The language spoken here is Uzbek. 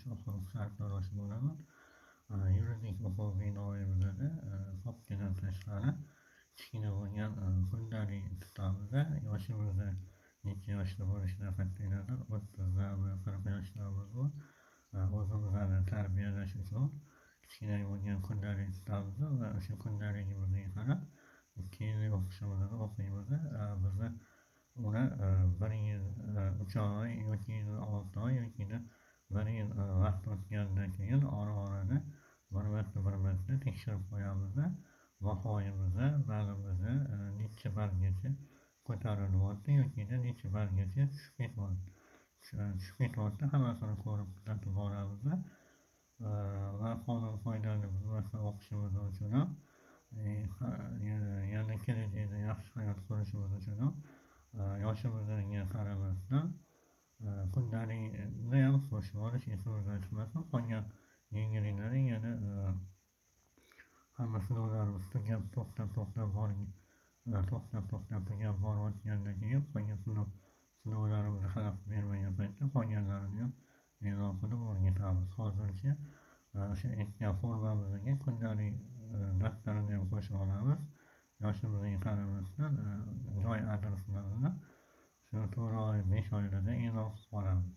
Shohruh sartarosh bo'laman. Yuridik o'quv binoimizda ko'pgina tashqari kichkina bo'lgan kundalik tutamiz. Yoshimizni necha yoshda bo'lishidan qat'iy nazar, 30dami, 40 yoshdamizmi, o'zimizni tarbiyalash uchun kichkina bo'lgan kundalik tutamiz va o'sha kundaligimizga qarab 2 yillik o'qishimizni o'qiymiz. Bizni uni 1 yil 3 oy yoki 6 oy yoki 1 yil vaqt o'tgandan keyin ora orada bir marta, bir marta tekshirib qo'yamiz. Bahoyimizni, ballimizni necha ballgacha ko'tarilyapti yoki necha ballgacha tushib ketyapti, hammasini ko'rib, kuzatib boramiz va qonun qoidalarni buzmasdan o'qishimiz uchun ham, yana kelajakda yaxshi hayot qurishimiz uchun ham yoshimizga qaramasdan kundalikni ham qo'shib olish esimizdan chiqmasin. Qolgan yengilliklari yana hamma sinovlarimiz tugab, to'xtab to'xtab to'xtab to'xtab tugab borayotgandan keyin, qolgan sinovlarimizni xalaqit bermagan paytda qolganlarini ham e'lon qilib o'rgatamiz. Hozircha o'sha aytgan formamizga kundalik daftarini ham qo'shib olamiz. Yoshimizga qaramasdan joy adreslarini shu 4 oy, 5 oylarda e'lon qilib boramiz.